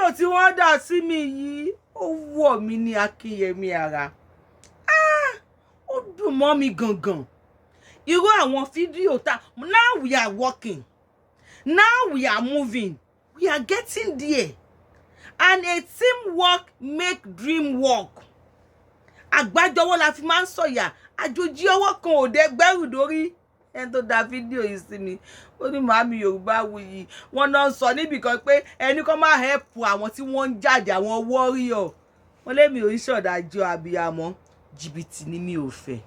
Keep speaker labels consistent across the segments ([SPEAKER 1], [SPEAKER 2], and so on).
[SPEAKER 1] Fídíò tí wọ́n dà sí mi yìí, ó wọ̀ mí ní akínyẹmí ara. Ah, ó dùn mọ́ mi gangan. Irú àwọn fídíò ta. Now we are working, now we are moving, we are getting there, and a teamwork make dream work. Àgbájọwọ́ la fi máa ń sọ̀yà, àjòjì ọwọ́ kan ò dé gbẹ́rù dórí. Ẹni tó da fídíò yìí sí mi, ó ní, "Màámi Yorùbá Wuyì, wọn náà sọ níbì kan pé ẹni kan máa help àwọn tí wọ́n ń jáde, àwọn warrior." Wọn lémi ò ń ṣọ̀dájú abiyamọ. Jìbìtì ni mi ò fẹ́.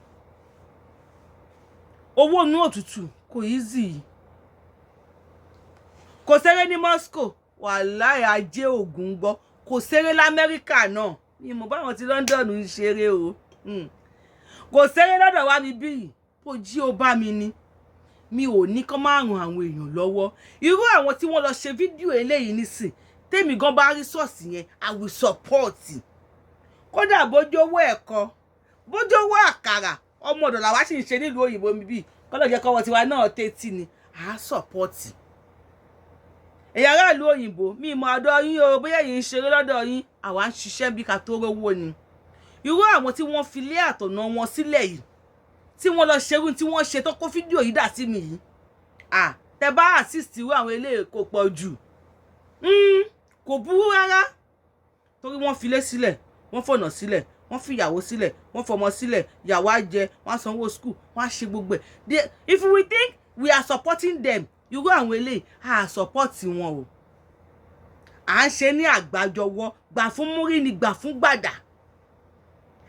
[SPEAKER 1] Owó inú òtútù kò easy, kò ṣeré ní Moscow. Wàláì, ajé ògùn gbọ́, kò ṣeré lamẹ́ríkà náà. Mi mọ̀ báwọn ti London ń ṣeré o. Kò ṣeré lọ́dọ̀ wa mi bí kò jí ó bá mi ni. Mi ò ní kán máa ràn àwọn èèyàn lọ́wọ́. Irú àwọn tí wọ́n lọ ṣe fídíò eléyìí nísìn, tèmi gan bá rí ṣọ́ọ̀ṣì yẹn, I will support. Kódà bójú owó ẹ̀kọ́, bójú owó àkàrà, ọmọ ọ̀dọ̀ làwa sì ń ṣe nílùú òyìnbó mi bíi kọ́lọ̀ jẹ́ kọ́wọ́ tiwa náà tẹ́tí ni à á support. Ẹ̀yin aráàlú òyìnbó, mi mọ̀ ọ̀dọ̀ yín o, bóyá ẹ̀yin ń ṣeré lọ́dọ̀ yín, àwa ń ṣiṣẹ́ bí ká tó rówó ni. Irú àwọn tí wọ́n fi lé àtọ̀nà wọn sílẹ̀ yìí, tí wọ́n lọ ṣerú tí wọ́n ṣe tó kó fídíò yìí dà sí mi yìí, à tẹ bá assist irú àwọn eléyìí, kò pọ̀ jù, kò burú rárá, torí wọ́n filé sílẹ̀, wọ́n fọ̀nà sílẹ̀, wọ́n fìyàwó sílẹ̀, wọ́n fọmọ sílẹ̀. Ìyàwó á jẹ, wọ́n á sanwó school, wọ́n á ṣe gbogbo ẹ̀. If we think we are supporting them, irú àwọn eléyìí, a support wọn o. À ń ṣe ní àgbájọwọ́, gbà fún múrí ni gbà fún gbàdà.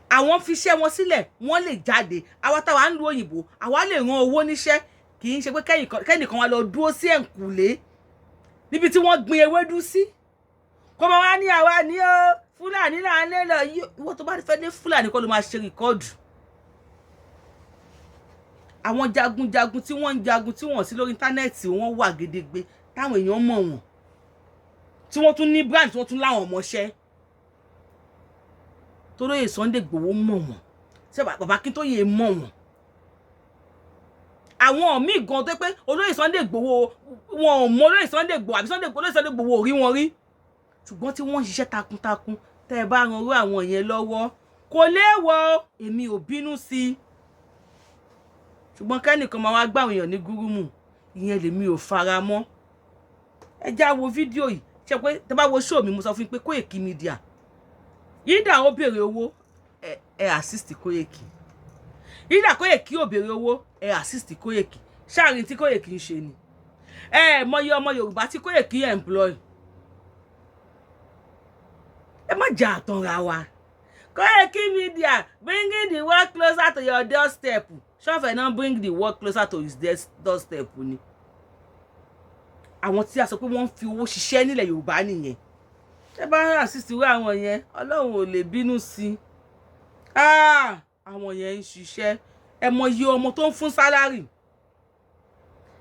[SPEAKER 1] Àwọn fiṣẹ́ wọn sílẹ̀, wọ́n lè jáde. Àwa táwa ń lu òyìnbó, àwa lè rán owó níṣẹ́. Kì í ṣe pé kẹ́nìkan wa lọ dúró sí ẹ̀ǹkùlé níbi tí wọ́n gbin ewédú sí, kó máa wá ní àwa ní o, Fúlàní là ń lé lọ. Ìwọ tó bá fẹ́ lé Fúlàní kọ́ ló máa ṣe record. Àwọn jagunjagun tí wọ́n ń jagun, tí wọ́n sí lórí internet, wọ́n wà gedegbe táwọn èèyàn mọ̀ wọ́n, tí wọ́n tún ní brand, tí wọ́n tún láwọn ọmọọṣẹ́ tó lóye. Sunday Igboho mọ̀ wọ́n, ṣé bàbá Akíntóyè mọ̀ wọ́n? Àwọn míì gan tó pé olóyè Sunday Igboho, wọn ò mọ olóyè Sunday Igboho, àbí Sunday, olóyè Sunday Igboho ò rí wọn rí, ṣùgbọ́n tí wọ́n ń ṣiṣẹ́ takuntakun. Tẹ́ ẹ bá ran irú àwọn yẹn lọ́wọ́, kò léèwọ̀, èmi ò bínú sí i. Ṣùgbọ́n kẹ́nìkan máa wá gbà àwọn èèyàn ní gúrúmù, ìyẹn lèmi ò fara mọ́. Ẹ já wo fídíò yìí. Ṣe pé tẹ́ bá wo show mi, mo sọ fún yín pé Koiki Media yídà ó béèrè owó, ẹ assist Koiki. Yídà Koiki ò béèrè owó, ẹ assist Koiki. Ṣáàrin tí Koiki ń ṣe ni ẹ mọyì ọmọ Yorùbá tí Koiki employ. Ẹ má jà àtànra wa. Koiki Media, bringing the world closer to your doorstep. Ṣọ́fẹ̀ náà bring the world closer to his doorstep ni. Àwọn tí a sọ pé wọ́n ń fi owó ṣiṣẹ́ nílẹ̀ Yorùbá nìyẹn. Ẹ bá ń assist irú àwọn yẹn, Ọlọ́run ò lè bínú sí i. Àwọn yẹn ń ṣiṣẹ́. Ẹ mọ iye ọmọ tó ń fún salary,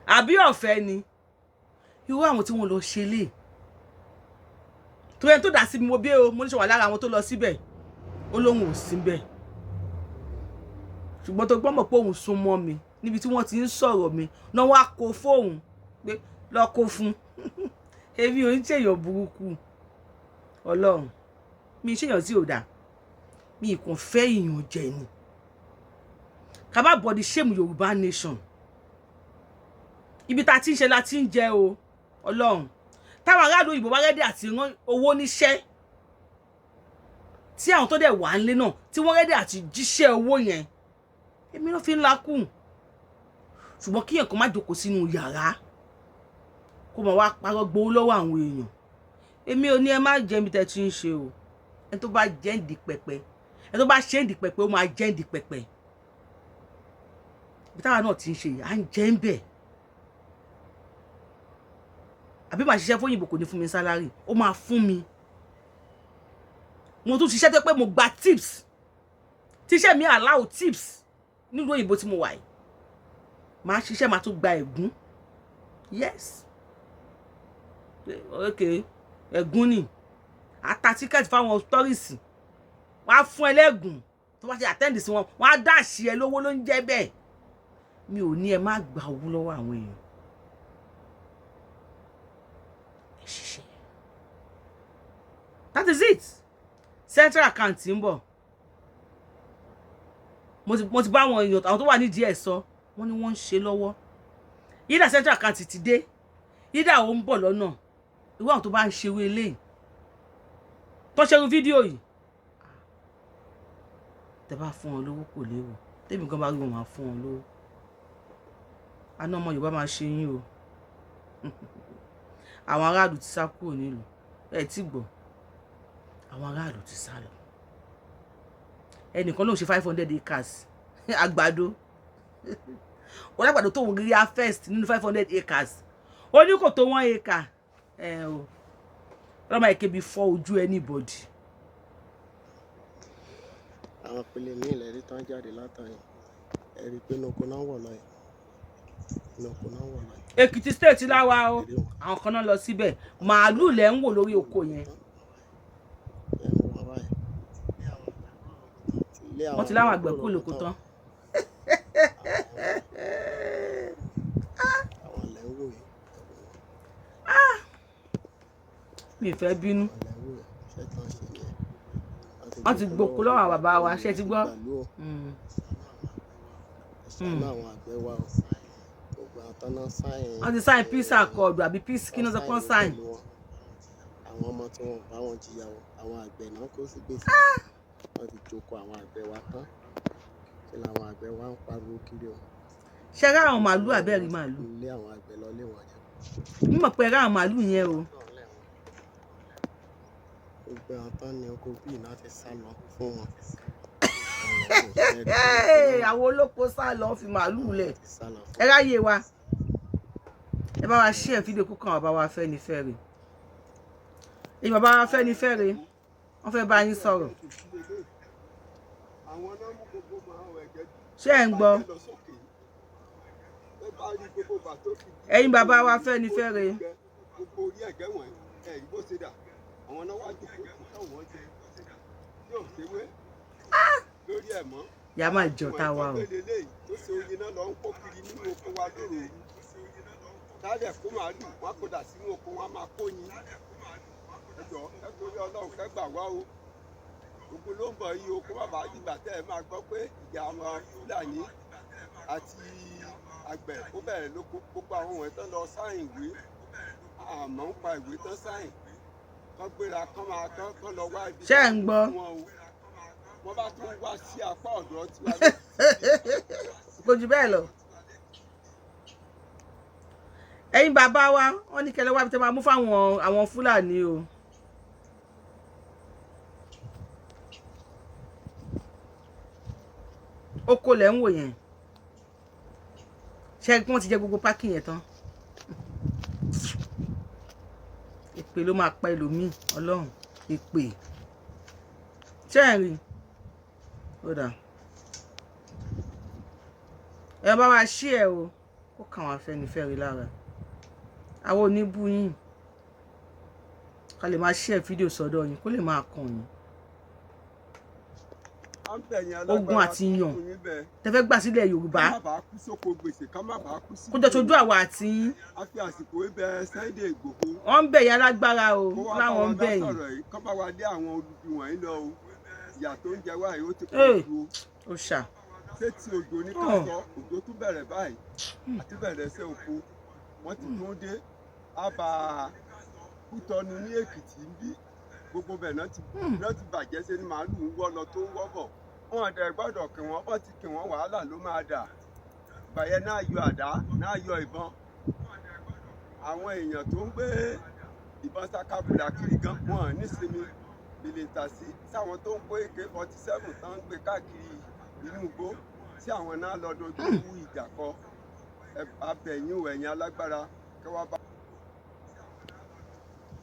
[SPEAKER 1] àbí ọ̀fẹ́ ni irú àwọn tí wọ́n lọ ṣe lè torí ẹni tó dá sí mi. Mo bí o, mo ní ṣe wà lára àwọn tó lọ síbẹ̀. Ó lóun ò síbẹ̀, ṣùgbọ́n tó gbọ́n mọ̀ pé òun sún mọ́ mi níbi tí wọ́n ti ń sọ̀rọ̀ mi náà, wá kó fóun pé lọ kó fún. Èmi ò ń ṣèyàn burúkú. Ọlọ́run mi ṣèyàn tí ò dáa, mi kàn fẹ́ ìyàn jẹ ni. Ká má body shame Yorùbá nation. Ibi tá a ti ń ṣe la ti ń jẹ o. Ọlọ́run, táwọn aráàlú òyìnbó bá ready àti rán owó níṣẹ́, tí àwọn tó dẹ̀ wà ń lé náà tí wọ́n ready àti jíṣẹ́ owó yẹn, èmi ló fi ń lakùn. Ṣùgbọ́n kí èèyàn kan má jókòó sínú yàrá, kó máa wá parọ́ gbowó lọ́wọ́ àwọn èèyàn, èmi ò ní ẹ má jẹ́ mi tẹ́ tí ń ṣe o. Ẹni tó bá jẹ́ ń di pẹpẹ, ẹni tó bá ṣe ń di pẹpẹ, ó máa jẹ́ ń di pẹpẹ. Ibi táwa náà ti ń ṣe yìí, à ń jẹ́ ń bẹ̀. Àbí màá ṣiṣẹ́ fún òyìnbó, kò ní fún mi salary? Ó máa fún mi. Mo tún ṣiṣẹ́ tó pé mo gba tips, tíṣẹ́ mi allow tips nílùú òyìnbó tí mo wà yìí. Màá ṣiṣẹ́, màá tún gba ẹ̀gún. Yes, ok, ẹ̀gún ni ata ticket fáwọn tourist. Wọ́n á fún ẹlẹ́gùn tó bá ṣe attend sí wọn, wọ́n á dáṣì ẹ lówó ló ń jẹ́ bẹ́ẹ̀. Mi ò ní ẹ má gba owó lọ́wọ́ àwọn èèyàn. Ẹ ṣiṣẹ́. That is it. Central account ń bọ̀. Mo ti bá àwọn èèyàn, àwọn tó wà nídìí ẹ̀ sọ, wọ́n ní wọ́n ń ṣe lọ́wọ́. Yídà central account ti dé, yídà ó ń bọ̀ lọ́nà. Irú àwọn tó bá ń ṣerú eléyìí, tó ṣerú fídíò yìí, tẹ bá fún wọn lówó, kò léwu. Tèmi gan bá rí wọn, máa fún wọn lówó. Àná ọmọ Yorùbá máa ṣe yín o. Àwọn aráàlú ti sá kúrò nílùú. Ẹ tí gbọ́, àwọn aráàlú ti sá lọ. Ẹnìkan ló ń ṣe 500 acres àgbàdo. Wọ́n lágbàdo tóun rí harvest nínú 500 acres, ó ní kò tó 1 acre. Ẹ o, ọlọ́mọ ìkébi fọ́ ojú anybody.
[SPEAKER 2] Àwọn ìpele míì lẹ́rí tán jáde látọ̀yìn. Ẹ rí i pé inú oko náà wọ̀ lọ yìí, inú oko náà wọ̀ lọ yìí.
[SPEAKER 1] Èkìtì State láwa o.
[SPEAKER 2] Ẹ rí wọn.
[SPEAKER 1] Àwọn kan náà lọ síbẹ̀. Màálù lẹ̀ ń wò lórí oko yẹn.
[SPEAKER 2] Ẹ ń wò wọ́n báyìí. Ilé
[SPEAKER 1] Wọ́n ti láwọn àgbẹ̀ kúrò lóko tán.
[SPEAKER 2] Àwọn lẹ̀ ń wò yìí.
[SPEAKER 1] Mi ì fẹ́ bínú.
[SPEAKER 2] Àwọn lẹ̀ ń wò yìí. Iṣẹ́ tán ṣe nìyẹn.
[SPEAKER 1] Wọ́n ti gboko lọ́wọ́ àwọn bàbá wa, ṣé ẹ ti gbọ́?
[SPEAKER 2] Pẹ̀lú o. Ẹ ṣàánú àwọn àgbẹ̀ wa o. Gbogbo àwọn tán náà sign.
[SPEAKER 1] Wọ́n ti sign peace accord àbí peace, kí ló sọ pé wọ́n sign?
[SPEAKER 2] Pẹ̀lú wọn. Àwọn ọmọ tí wọn ò bá wọn jìyà o, àwọn àgbẹ̀ náà kó sí gbèsè. Wọ́n ti jókòó àwọn àgbẹ̀ wa tán. Ṣe làwọn àgbẹ̀ wa ń pariwo kiri o.
[SPEAKER 1] Ṣe rá àwọn màálù àbẹ́ẹ̀rí màálù?
[SPEAKER 2] Ilé àwọn àgbẹ̀ lọ lé wọn jẹ.
[SPEAKER 1] Mímọ̀ pé rá àwọn màálù yẹn o.
[SPEAKER 2] Gbogbo àwọn tán ní oko bíi náà ti sá lọ fún wọn.
[SPEAKER 1] Àwọn olóko sá lọ fi màálù lẹ̀.
[SPEAKER 2] Ti sá lọ
[SPEAKER 1] Ẹ ráyè wa, ẹ bá wa share fídíò kó kàn bàbá wa Afẹ́nifẹ́re. Èyí bàbá wa Afẹ́nifẹ́re, wọ́n fẹ́ bá yín sọ̀rọ̀.
[SPEAKER 3] Àwọn náà mú gbogbo máa wọ ẹ̀gẹ́
[SPEAKER 1] Ṣé ẹ̀ ń gbọ́?
[SPEAKER 3] lọ sókè. Ẹ bá rí gbogbo bà tó fi di
[SPEAKER 1] Ẹ̀yin bàbá wa Afẹ́nifẹ́re.
[SPEAKER 3] Gbogbo orí ẹ̀gẹ́ wọ̀nyí, ẹ̀rí bó ṣe dà. Àwọn náà wá jókòó tí táwọn jẹ tí ò ṣèwé lórí ẹ̀ mọ́.
[SPEAKER 1] Ìyá máa jọ tá wa o.
[SPEAKER 3] Ìwọ̀n ìtọ́gbélé tó ṣe oyin náà lọ ń kó kiri nínú oko wa lóru òru. Tálẹ̀ kó màálù wọn kó dà sínú oko, wọn máa kó yin. Ẹ jọ, ẹ torí Ọlọ́run, kẹ́ gbà wá o. Ogun ló ń bọ̀ yìí o. Kó má bàa dìgbà tẹ́ ẹ máa gbọ́ pé ìjà àwọn Fúlàní àti àgbẹ̀ ó bẹ̀rẹ̀ lóko. Gbogbo àwọn wọ̀nyí tán lọ sign ìwé, àmọ́ ń pa ìwé tán sign, kán gbéra, kán máa kán lọ wá ibi
[SPEAKER 1] Ṣé ẹ̀ ń gbọ́?
[SPEAKER 3] wọn o. Wọ́n bá tún wá sí apá ọ̀dọ̀ tiwa.
[SPEAKER 1] Kò jù bẹ́ẹ̀ lọ. Ẹ̀yin bàbá wa, wọ́n ní kẹlẹ́ wá bí tẹ́ máa mú fáwọn àwọn Fúlàní o. Oko lẹ̀ ń wò yẹn. Ṣé wọ́n ti jẹ gbogbo pákí yẹn tán? Èpè ló máa pa ẹlòmíì. Ọlọ́run, èpè. Ṣé ẹ̀ ń rí? Ó dà, ẹ bá wa ṣí ẹ o, kó kàn wá Afẹ́nifẹ́re lára. Àwọn oníbú yín, ká lè máa ṣí ẹ fídíò sọ́dọ̀ yín, kó lè máa kàn yín.
[SPEAKER 3] À ń bẹ̀yìn
[SPEAKER 1] Ogun
[SPEAKER 3] alágbára
[SPEAKER 1] àti ìyàn
[SPEAKER 3] fún yín bẹ́ẹ̀.
[SPEAKER 1] Tẹ fẹ́ gbà sílẹ̀ Yorùbá,
[SPEAKER 3] Ká má bàa kú sóko gbèsè, ká má bàa kú sí.
[SPEAKER 1] kó jọ ṣojú àwa àti yín.
[SPEAKER 3] A fi àsìkò ibẹ̀ Sunday Igboho.
[SPEAKER 1] Wọ́n ń bẹ̀ yín alágbára o.
[SPEAKER 3] Kó wá bá
[SPEAKER 1] Láwọn
[SPEAKER 3] wa
[SPEAKER 1] ń
[SPEAKER 3] dá
[SPEAKER 1] bẹ̀ yín.
[SPEAKER 3] sọ̀rọ̀ yìí, kó bá wa lé àwọn olubi wọ̀nyí lọ o. Ìyà tó ń jẹ wá yìí, ó ti pọ̀
[SPEAKER 1] Hey.
[SPEAKER 3] jù o.
[SPEAKER 1] Ó ṣà.
[SPEAKER 3] Ṣé ti òjò ní ká
[SPEAKER 1] Oh.
[SPEAKER 3] sọ? Òjò tún bẹ̀rẹ̀ báyìí, àti bẹ̀rẹ̀ ẹsẹ̀ oko, wọ́n ti tún dé àbá Kútọ́nù ní Èkìtì ń bí. Gbogbo bẹ̀ náà ti bàjẹ́. Ṣe ni màálù ń wọ́ lọ tó ń wọ́ bọ̀. Wọn dẹ̀ gbọ́dọ̀ kí wọ́n bọ́ ti kí wọ́n, wàhálà ló máa dà bàyẹn. Náà yọ àdá, náà yọ ìbọn. Àwọn èèyàn tó ń gbé ìbọn sakabula kiri gan, wọn ò nísinmi bìlìtà sí sáwọn tó ń kó AK-47 tán ń gbé káàkiri inú igbó tí àwọn náà lọ dojú ìjà kọ. Abẹ̀yìn ò, ẹ̀yìn alágbára, kí wọ́n bá.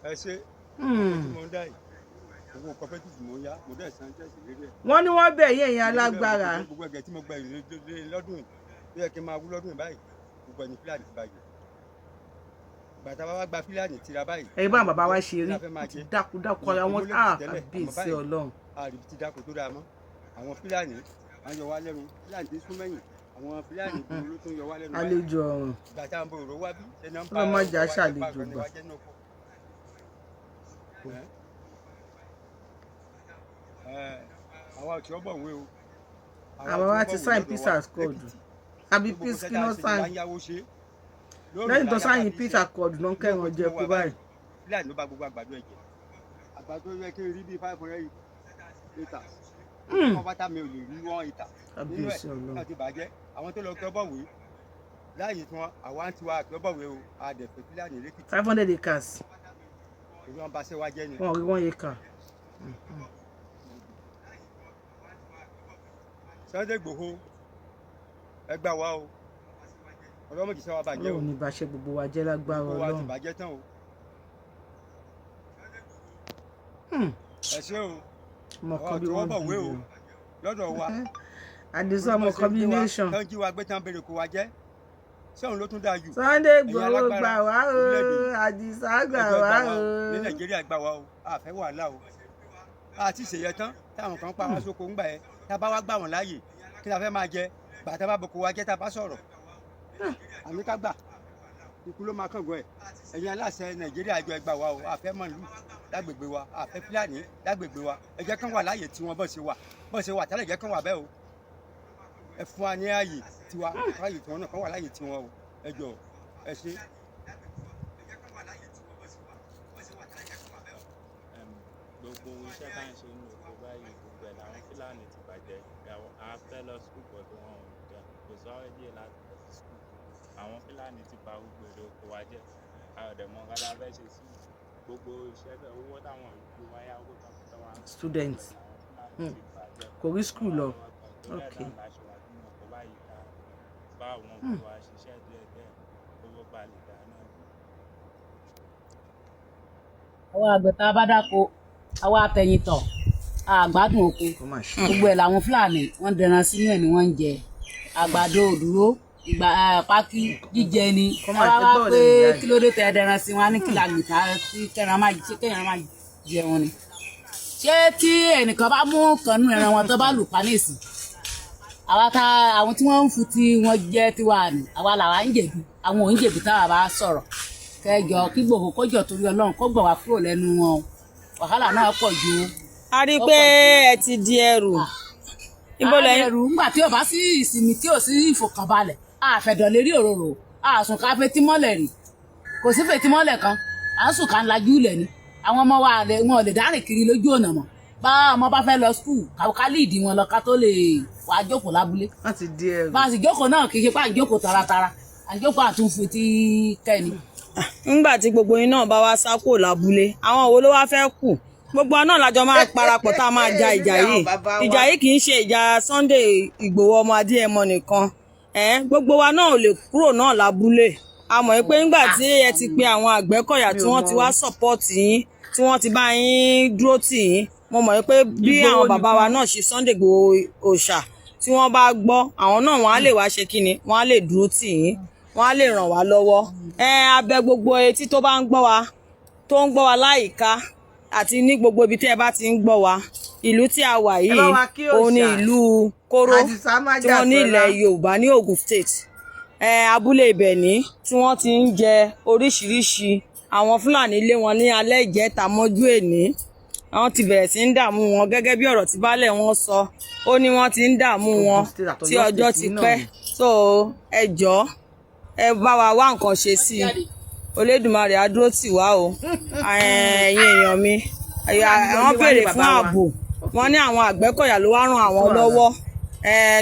[SPEAKER 3] Ẹ ṣe owó tí mo ń dá yìí, owó cooperative mo ń yá, mo dẹ̀ san jẹ́sì lérí ẹ̀.
[SPEAKER 1] Wọ́n ní wọ́n bẹ̀ yín, ẹ̀yin alágbára.
[SPEAKER 3] Gbogbo ẹ̀gẹ́ tí mo gba ìlú lọ́dún yìí tó yẹ kí n máa wú lọ́dún yìí báyìí, gbogbo ẹni fúlàní ti bàjẹ́. Gbàtà bá wá gba fúlàní tira báyìí.
[SPEAKER 1] Ẹ̀yin bá bàbá wa ṣe rí,
[SPEAKER 3] Kí la fẹ́ máa
[SPEAKER 1] wọ́n ti
[SPEAKER 3] jẹ?
[SPEAKER 1] dákú dákú ara wọn.
[SPEAKER 3] Ìmúlẹ̀
[SPEAKER 1] Ah,
[SPEAKER 3] tẹ́lẹ̀, àmọ́
[SPEAKER 1] kábíyèsí
[SPEAKER 3] báyìí,
[SPEAKER 1] Ọlọ́run.
[SPEAKER 3] Àríbi ti dáko tó dáa mọ́. Àwọn fúlàní à ń yọ wá lẹ́nu. Fúlàní ti sún mẹ́yìn, àwọn fúlàní gbòòrò ló tún yọ wá lẹ́nu báyìí.
[SPEAKER 1] Àlejò ọ̀ràn.
[SPEAKER 3] Gbàtà ń bo òrò wá bí ṣe náà ń bá
[SPEAKER 1] Ọlọ́run má jẹ́ á
[SPEAKER 3] oko wa jẹ́,
[SPEAKER 1] ṣàlejò
[SPEAKER 3] bá nǹkan
[SPEAKER 1] gbà.
[SPEAKER 3] wa jẹ́ ní oko. Ẹ́. Àwa ò tí ó bọ̀ wé o.
[SPEAKER 1] Àwọn wa ti sign peace accord àbí peace kí ló sign? Lẹ́yìn tó sign peace accord náà, kẹ́ran jẹ kú báyìí.
[SPEAKER 3] Fúlàní ló bá gbogbo àgbàdo ẹ̀ jẹ́. Àgbàdo yẹ kí n rí bíi 500 litres. Wọ́n bá mi ò lè rí 1 litre nínú ẹ̀.
[SPEAKER 1] Kábíyèsí Ọlọ́run.
[SPEAKER 3] Náà ti bàjẹ́. Àwọn tó lọ kí ọ bọ̀wé láàyè tí wọn, àwa ń tiwa kí ọ bọ̀wé o, àdẹ̀fẹ̀ Fúlàní lẹ́kìtì.
[SPEAKER 1] 500 acres.
[SPEAKER 3] Èyí wọn bá ṣe wá jẹ́ ni.
[SPEAKER 1] Wọn ò rí 1 acre.
[SPEAKER 3] Sunday Igboho, ẹ gbà wá o, ọlọ́mọdé sọ wa bàjẹ́ o.
[SPEAKER 1] Ọlọ́run ní bàṣẹ gbogbo wa jẹ́ lágbára
[SPEAKER 3] Gbogbo wa ti
[SPEAKER 1] Ọlọ́run.
[SPEAKER 3] bàjẹ́ tán o. Ẹ ṣé o.
[SPEAKER 1] Ọmọ
[SPEAKER 3] Àwa
[SPEAKER 1] kan
[SPEAKER 3] ò
[SPEAKER 1] bí
[SPEAKER 3] tí wọ́n
[SPEAKER 1] wọ́n
[SPEAKER 3] bọ̀wé o
[SPEAKER 1] bí
[SPEAKER 3] lọ́dọ̀ wa.
[SPEAKER 1] Àdìsá ọmọ combination.
[SPEAKER 3] Tán jí wa gbé, tán béèrè kó wa jẹ́, sẹ́wọ̀n ló tún dáa jù.
[SPEAKER 1] Sunday
[SPEAKER 3] Ẹ̀yin
[SPEAKER 1] Igboho
[SPEAKER 3] alágbára
[SPEAKER 1] gbà wá o.
[SPEAKER 3] orílẹ̀-èdè,
[SPEAKER 1] Àdìsá gbà
[SPEAKER 3] ẹjọ́
[SPEAKER 1] wá
[SPEAKER 3] gbà wá
[SPEAKER 1] o.
[SPEAKER 3] o ní Nàìjíríà, gbà wá o, àfẹ́ wàhálà o. Àti ìṣèyẹ tán táwọn kan pa wá sóko ńgbà yẹn, tá a bá wá gbà wọ́n láàyè, kí la fẹ́ máa jẹ gbà tá a bá boko wa jẹ́, tá a bá sọ̀rọ̀ àmì ká gbà, ikú ló máa kángun ẹ̀. Ẹ̀yin aláṣẹ Nàìjíríà, ẹjọ́ ẹ gbà wá o. Àfẹ́ mọ̀lú lágbègbè wa, àfẹ́ Fúlàní lágbègbè wa. Ẹ jẹ́ kán wà láàyè tiwọn bọ́n ṣe wà, bọ́n ṣe wà tẹ́lẹ̀, jẹ́ kán wà bẹ́ẹ̀ o. Ẹ fún wa ní ààyè tiwa, ààyè tiwọn náà, kán wà láàyè tiwọn o. Ẹ jọ̀ọ́, ẹ ṣé.
[SPEAKER 4] Gbogbo iṣẹ́ tá à ń ṣe nínú oko báyìí, gbogbo ẹ̀ làwọn Fúlàní ti bàjẹ́. A fẹ́ lọ school, but wọn ò jẹ́, kò sọ́wọ́ díẹ̀ láti lọ sí school. Àwọn Fúlàní ti ba gbogbo èrè oko wa jẹ́. A ò dẹ̀ mọ nǹkan tá a fẹ́ ṣe sí gbogbo iṣẹ́ owó táwọn ìlú wa yá, owó tó fi tọ́ wa.
[SPEAKER 1] Student.
[SPEAKER 4] Gbogbo ẹ̀ làwọn Fúlàní ti bàjẹ́.
[SPEAKER 1] Kò rí school lọ.
[SPEAKER 4] Torí ẹ̀
[SPEAKER 1] Okay.
[SPEAKER 4] náà la ṣe wà nínú oko báyìí, ká bá àwọn òbí wa ṣiṣẹ́ díẹ̀ díẹ̀, owó ba lè dá náà.
[SPEAKER 5] Àwọn àgbẹ̀ tá a bá dáko, àwa àtẹ̀yìntọ̀ àgbádùn oko.
[SPEAKER 1] Kó má ṣe.
[SPEAKER 5] Gbogbo ẹ̀ làwọn Fúlàní wọ́n dẹran sínú ẹ̀ ni wọ́n ń jẹ àgbàdo òdúró ìgbà pákí jíjẹ ni.
[SPEAKER 1] Kó má
[SPEAKER 5] Àwa
[SPEAKER 1] ṣe
[SPEAKER 5] wá
[SPEAKER 1] bọ́ọ̀lù
[SPEAKER 5] pé
[SPEAKER 1] ìyá yìí.
[SPEAKER 5] kí ló dé tẹ dẹran sí wọn á ní kí la gbìn ká sí kẹran má ṣe, kẹran má jẹun ni. Ṣé tí ẹnìkan bá mú kanú ẹran wọn tó bá lù pa nísìn, àwa ta àwọn tí wọ́n ń fi tí wọ́n jẹ́ tiwa ni, àwa làwa ń jẹ̀bi, àwọn ò ń jẹ̀bi. Táwa bá sọ̀rọ̀ kẹjọ kí Ìgbòho kọjọ torí Ọlọ́run kó gbà wá kúrò lẹ́nu wọn o. Wàhálà náà pọ̀ ju o.
[SPEAKER 6] A rí i pé ẹ ti di ẹrù, ibo lẹ́yìn?
[SPEAKER 5] Ẹrù ńgbà tí ò bá sí ìsinmi, tí ò sí ìfọ̀kànbalẹ̀, àfẹ̀dọ̀ lérí òróró, àsùn ká fetí mọ́lẹ̀ rí, kò sí fetí mọ́lẹ̀ kan, à ń sùn ká ń lajú ilẹ̀ ni. Àwọn ọmọ wa wọn ò lè dárìn kiri lójú ọ̀nà mọ́. Bá ọmọ bá fẹ́ lọ school, ká líìdì wọn lọ ká tó lè wàá jókòó lábúlé.
[SPEAKER 1] Wọ́n ti di ẹrù.
[SPEAKER 5] Bá a sì jókòó náà, kì í ṣe pé à ń jókòó taratara, à ń jókòó àtúnfi tí kẹ́ni.
[SPEAKER 6] Ńgbà tí gbogbo yín náà bá wá sá kúrò lábúlé, àwọn wo ló wá fẹ́ kù? Gbogbo wa náà lájọ máa parapọ̀ tá a máa ja ìjà yìí. Ìjà yìí kì í ṣe ìjà Sunday Ìgbòho ọmọ Adéyẹmọ nìkan. Gbogbo wa náà ò lè kúrò náà lábúlé. A mọ̀ pé ńgbà tí ẹ ti pe àwọn Àgbẹ̀kọ̀yà tí wọ́n ti wá support yín, tí wọ́n ti bá yín dúró tì yín, mo mọ̀ pé bí
[SPEAKER 1] Ìgbòho
[SPEAKER 6] àwọn bàbá wa
[SPEAKER 1] nìkan.
[SPEAKER 6] náà ṣe Sunday Ìgbòho òòṣà, tí wọ́n bá gbọ́, àwọn náà wọ́n á lè wá ṣe kíni, wọ́n á lè dúró tì yín, wọ́n á lè ràn wá lọ́wọ́. Ẹ abẹ gbogbo etí tó bá ń gbọ́ wa, tó ń gbọ́ wa láyìíká àti ní gbogbo ibi tí ẹ bá ti ń gbọ́ wa, ìlú tí a wà
[SPEAKER 1] Ẹ bá
[SPEAKER 6] yìí
[SPEAKER 1] wa kí
[SPEAKER 6] òun ni
[SPEAKER 1] òòṣà.
[SPEAKER 6] ìlú Kóró
[SPEAKER 1] Àdìsá má
[SPEAKER 6] tí wọ́n ní
[SPEAKER 1] Jàsọ́lá.
[SPEAKER 6] ilẹ̀ Yorùbá ní Ogun State, abúlé Ìbẹ̀ní tí wọ́n ti ń jẹ oríṣiríṣi. Àwọn Fúlàní lé wọn ní alẹ́ ìjẹta mọ́jú èní, wọ́n ti bẹ̀rẹ̀ sí ń dààmú wọn gẹ́gẹ́ bí ọ̀rọ̀ tí baálẹ̀ wọn sọ. Ó ní wọ́n ti ń dààmú wọn
[SPEAKER 1] Ogun State àti
[SPEAKER 6] tí
[SPEAKER 1] Ọ̀yọ́
[SPEAKER 6] ọjọ́
[SPEAKER 1] State
[SPEAKER 6] ti
[SPEAKER 1] náà
[SPEAKER 6] pẹ́
[SPEAKER 1] ni.
[SPEAKER 6] So ẹ jọ̀ọ́, ẹ bá wa wá nǹkan ṣe sí i. Olódùmarè á dúró tì wá o. Ẹ̀yin èèyàn mi,
[SPEAKER 1] Fúlàní ló
[SPEAKER 6] wọ́n
[SPEAKER 1] lé wá
[SPEAKER 6] béèrè
[SPEAKER 1] ní
[SPEAKER 6] fún
[SPEAKER 1] bàbá wa.
[SPEAKER 6] ààbò. Wọ́n ní àwọn Àgbẹ̀kọ̀yà ló wá ràn àwọn
[SPEAKER 1] Sí wàhálà.
[SPEAKER 6] lọ́wọ́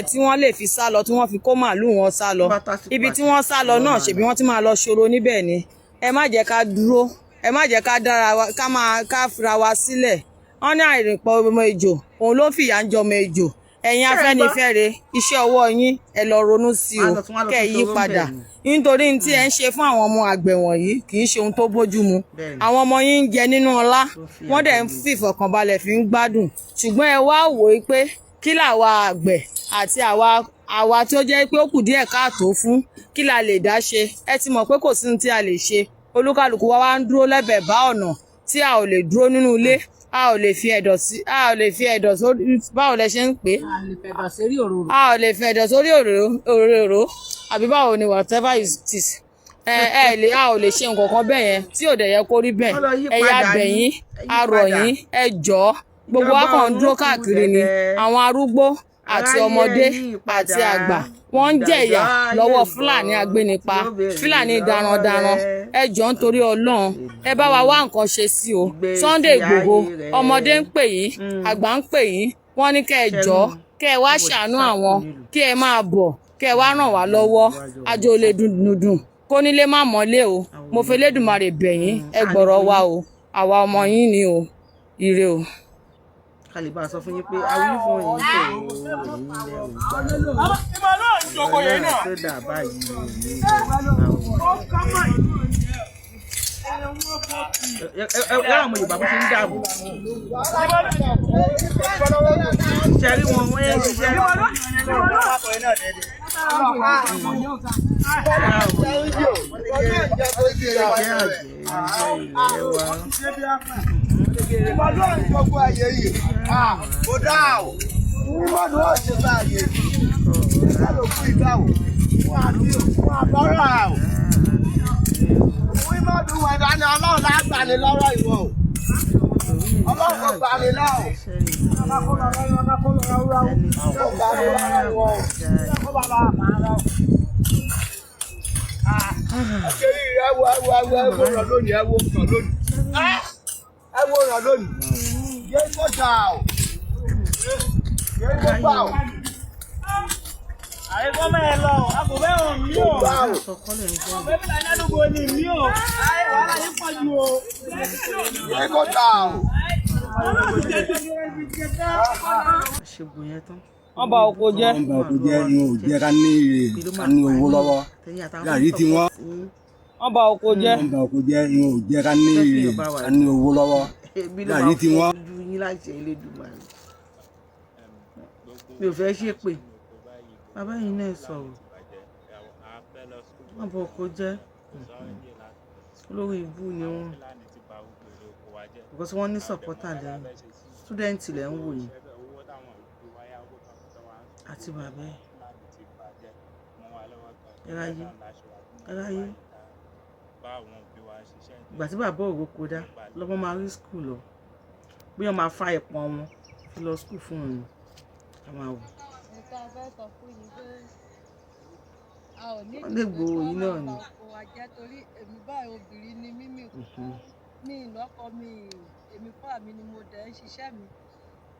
[SPEAKER 6] tí wọ́n lè fi sá lọ, tí wọ́n fi kó màálùú wọn sá lọ.
[SPEAKER 1] Tó bá tásìkò
[SPEAKER 6] Ibi tí
[SPEAKER 1] àti
[SPEAKER 6] wọ́n sá lọ
[SPEAKER 1] wọ́n
[SPEAKER 6] náà,
[SPEAKER 1] máa
[SPEAKER 6] ṣèbí
[SPEAKER 1] lọ.
[SPEAKER 6] wọ́n ti máa lọ ṣòro níbẹ̀ ni. Ẹ má jẹ́ ká dúró, ẹ má jẹ́ ká dára wa, ká máa ká fira wa sílẹ̀. Wọ́n ní àìrìnpọ̀ ọmọ ejò òun ló fìyà ń jọmọ ejò. Ẹ̀yin
[SPEAKER 1] Ṣé ẹ gbọ́?
[SPEAKER 6] Afẹ́nifẹ́re, iṣẹ́ ọwọ́ yín, ẹ lọ ronú sí
[SPEAKER 1] Wọ́n á
[SPEAKER 6] o,
[SPEAKER 1] lọ tún wá lọ
[SPEAKER 6] kẹ́ ẹ
[SPEAKER 1] tún
[SPEAKER 6] yí
[SPEAKER 1] ṣòro ń
[SPEAKER 6] padà,
[SPEAKER 1] bẹ̀ ni.
[SPEAKER 6] nítorí tí ẹ ń ṣe fún àwọn ọmọ àgbẹ̀ wọ̀nyí kì í ṣe ohun tó bójú mu.
[SPEAKER 1] Bẹ́ẹ̀ni.
[SPEAKER 6] Àwọn ọmọ yín ń jẹ nínú ọlá,
[SPEAKER 1] Tó fìyà
[SPEAKER 6] wọ́n dẹ̀ ń
[SPEAKER 1] jọmọ
[SPEAKER 6] fi ìfọ̀kànbalẹ̀ fi ń gbádùn, ṣùgbọ́n ẹ wá wò ó pé kí làwa àgbẹ̀ àti àwa tí ó jẹ́ pé ó kù díẹ̀ káàtó fún, kí la lè dá ṣe? Ẹ ti mọ̀ pé kò sí ohun tí a lè ṣe. Olúkálùkù wa wá ń dúró lẹ́bẹ̀ẹ́ bá ọ̀nà tí a ò lè dúró nínú ilé, a ò lè fi ẹ̀dọ̀ sí, a ò lè fi ẹ̀dọ̀ sórí, báwo lẹ ṣe ń pè é?
[SPEAKER 5] A lè fẹ̀dọ̀ sérí òróró.
[SPEAKER 6] A ò lè fẹ̀dọ̀ sórí òróró àbí báwo ni, whatever it is. Ẹ ẹ lè, a ò lè ṣe nǹkan kan bẹ́ẹ̀ yẹn tí ò dẹ̀ yẹ kó rí bẹ́ẹ̀.
[SPEAKER 1] Wọ́n lọ yí
[SPEAKER 6] Ẹ̀yà
[SPEAKER 1] padà ní.
[SPEAKER 6] abẹ̀yìn,
[SPEAKER 1] Ẹ yí
[SPEAKER 6] a rọ̀
[SPEAKER 1] padà.
[SPEAKER 6] yín, ẹ jọ̀ọ́. Gbogbo wa kàn ń dúró káàkiri ni. Àwọn arúgbó àti ọmọdé àti àgbà, wọ́n ń jẹ̀yà lọ́wọ́ Fúlàní agbénipa, Fúlàní darandaran. Ẹ jọ̀ọ́, nítorí Ọlọ́run, ẹ bá wa wá nǹkan ṣe sí o. Sunday Ìgbòho, ọmọdé ń pè yín, àgbà ń pè yín, wọ́n ní kẹ́ ẹ jọ̀ọ́, kẹ́ ẹ wá ṣàánú àwọn, kí ẹ máa bọ̀, kẹ́ ẹ wá ràn wá lọ́wọ́. Àjò lè dùn dùn kó nílé má mọ́lé o. Mo fi Elédùmarè bẹ̀ yín, ẹ gbọ́rọ̀ wa o. Àwa ọmọ yín ni o. Ire o.
[SPEAKER 1] Ká lè bá a sọ fún yín pé awí fún yín kò ẹ̀yin lẹ ò gbà ìwọ náà tó dà báyìí ẹ̀yin lẹ ò gbà. Ẹ ẹ àwọn Yorùbá bó ṣe ń dààmú ṣe rí wọn, wọ́n yẹn ṣiṣẹ́. Iṣẹ́ àgbẹ̀ iṣẹ́ ilé wa.
[SPEAKER 3] Ìmọ̀lúwà ní gbogbo ayé yìí. Kò dáa o. Ìmọ̀lúwà ṣe báyìí. Ìṣẹ́ ló kú ìgbà o. Fún àbí o, fún àbọ́rà o. Fún ìmọ̀lúwà ìdáná Ọlọ́run lágbàní lọ́rọ̀ ìwọ o. Ọlọ́run kò gbani lọ́ o. Kò gbani lọ́rọ̀ ìwọ o. Ṣé ẹ wo ẹ wo ẹ wo ẹ wo ràn lónìí, ẹ wo ràn lónìí. Ẹ wo ràn lónìí. Yé kó jà o. Yé kó gbà o.
[SPEAKER 7] Àyẹ̀kọ́ mẹ́rin lọ, a kò fẹ́ hàn mí o.
[SPEAKER 3] Gbà o.
[SPEAKER 1] Sọkọlẹ̀ ń gbọ́.
[SPEAKER 7] Bẹ́ẹ̀ ni aládùúgbò ni mí o. Wàhálà yìí pọ̀ jù o.
[SPEAKER 3] Yé kó jà o.
[SPEAKER 1] Ṣègùn yẹn tán.
[SPEAKER 6] Wọ́n bà oko jẹ́.
[SPEAKER 8] Wọ́n bà oko jẹ́, ìwọ̀n ò jẹ́ ká ní èrè, ká ní owó lọ́wọ́. Gàrí tí wọ́n.
[SPEAKER 6] Wọ́n bà oko jẹ́.
[SPEAKER 8] Wọ́n bà oko jẹ́, ìwọ̀n ò jẹ́ ká ní èrè, ká ní owó lọ́wọ́.
[SPEAKER 1] Gàrí
[SPEAKER 8] Gàrí tí wọ́n.
[SPEAKER 1] Ojú yín láṣẹ Elédùmarè. Mi ò fẹ́ ṣépè. Bàbá yìí náà sọ̀rọ̀. Wọ́n bà oko jẹ́. Olórí ibú ni wọ́n. Because wọ́n ní supporter lẹ́yìn. Student lẹ́ ń wò yìí. Àti bàbá ẹ̀. Ẹ ráyé. Ẹ ráyé. Ìgbà tí bàbá òroko dá, lọ́mọ máa rí school lọ. Bí wọ́n máa fa ẹ̀pọ̀n wọn fi lọ school fún òun. A máa wò.
[SPEAKER 9] Nǹkan fẹ́ sọ fún yín pé a ò ní
[SPEAKER 1] Wọ́n lè gbowó yìí náà ni.
[SPEAKER 9] Oko wa jẹ́ torí èmi báyìí, obìnrin ni mímì mi ìlọ́kọ mi, èmi fúnra mi ni mo dẹ̀ ń ṣiṣẹ́ mi.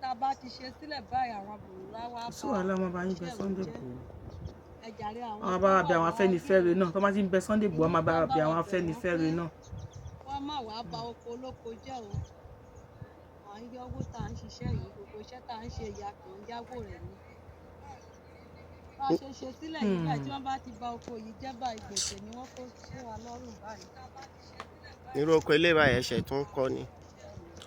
[SPEAKER 9] Tá a bá ti ṣe sílẹ̀ báyìí, àwọn bòrò wá
[SPEAKER 1] Kò sí wàhálà, wọn bá yín bẹ Sunday Igboho.
[SPEAKER 9] Ẹ jàre, àwọn
[SPEAKER 1] Àwọn bá wa bẹ àwọn Afẹ́nifẹ́re náà. Tó bá ti ń bẹ Sunday Igboho, wọn máa bá wa bẹ àwọn Afẹ́nifẹ́re náà.
[SPEAKER 9] Wọ́n má wàá ba oko olóko jẹ́ o. À ń yọwó tá à ń ṣiṣẹ́ yìí, gbogbo iṣẹ́ tá à ń ṣe ìyá kan ń yáwó rẹ̀ ni. Bá a ṣe ṣe sílẹ̀ yìí báyìí, tí wọ́n bá ti ba oko yìí jẹ́ báyìí, gbèsè ni wọ́n kó fún wa lọ́rùn báyìí.
[SPEAKER 2] Nírú oko ilé báyìí, ẹsẹ̀ tó ń kọ́ ni.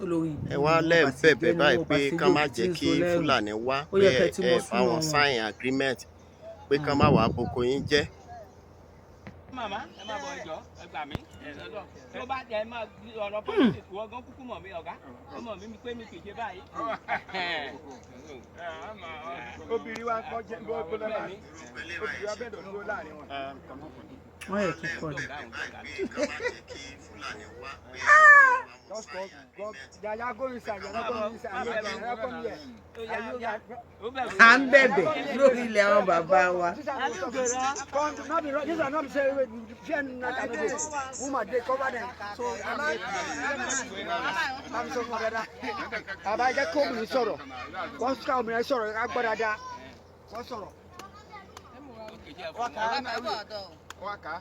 [SPEAKER 1] Olórí ibú
[SPEAKER 2] Ẹ wá
[SPEAKER 1] ni wọ́n,
[SPEAKER 2] lẹ́ ń
[SPEAKER 1] bá ti
[SPEAKER 2] bẹ̀bẹ̀
[SPEAKER 1] jẹ́ ni
[SPEAKER 2] báyìí
[SPEAKER 1] wọ́n, bá
[SPEAKER 2] pé
[SPEAKER 1] ti
[SPEAKER 2] ká
[SPEAKER 1] jẹ́
[SPEAKER 2] má
[SPEAKER 1] òbí tí
[SPEAKER 2] jẹ́
[SPEAKER 1] ń
[SPEAKER 2] kí
[SPEAKER 1] so lẹ́rù.
[SPEAKER 2] Fúlàní wá,
[SPEAKER 1] Ó
[SPEAKER 2] pé
[SPEAKER 1] yẹ kẹ́ ti
[SPEAKER 2] ẹ
[SPEAKER 1] mọ
[SPEAKER 2] bá
[SPEAKER 1] súnmọ́
[SPEAKER 2] wọn
[SPEAKER 1] wọn.
[SPEAKER 2] sign agreement pé ká má wàá boko yín jẹ́.
[SPEAKER 7] Màmá, ẹ máa bọ̀, ẹjọ́ ẹ gbà mí. Ẹ lọ́dọ̀ tí ó bá jẹ́ ẹ máa ọ̀rọ̀ politics, wọ́n gan kúkú mọ̀ mí, ọ̀gá ó mọ̀ mí pé mi kì í ṣe báyìí.
[SPEAKER 3] Obìnrin wa kọ́ jẹ́ bó bó lọ́la. Obìnrin wa bẹ́ẹ̀ dúró láàrin wọn.
[SPEAKER 1] Wọ́n yẹ kí kọ́ ni.
[SPEAKER 3] Just go, go, yaya go inside, yaya go inside, yaya come here.
[SPEAKER 1] À ń bẹ̀bẹ̀ lórí ilẹ̀ àwọn bàbá wa.
[SPEAKER 3] Come, no be, this one no be say wait, fear not I no dey. Woman dey cover them. So, I'm so fún dada. Bàbá, jẹ́ kí obìnrin sọ̀rọ̀. Wọ́n ká obìnrin sọ̀rọ̀, ká gbọ́ dáadáa. Wọ́n sọ̀rọ̀. Wọ́n kà á.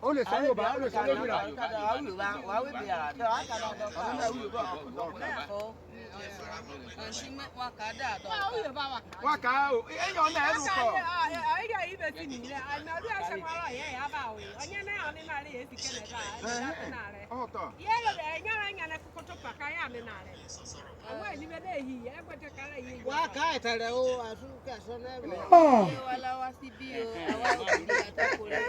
[SPEAKER 3] Ó lè sọ Yorùbá, ó lè sọ Yorùbá. Wọ́n kà á o, èèyàn náà ẹrù kọ̀. Ọ̀tọ̀.
[SPEAKER 10] Wa la wá síbí o, àwa obìnrin àtọkùnrin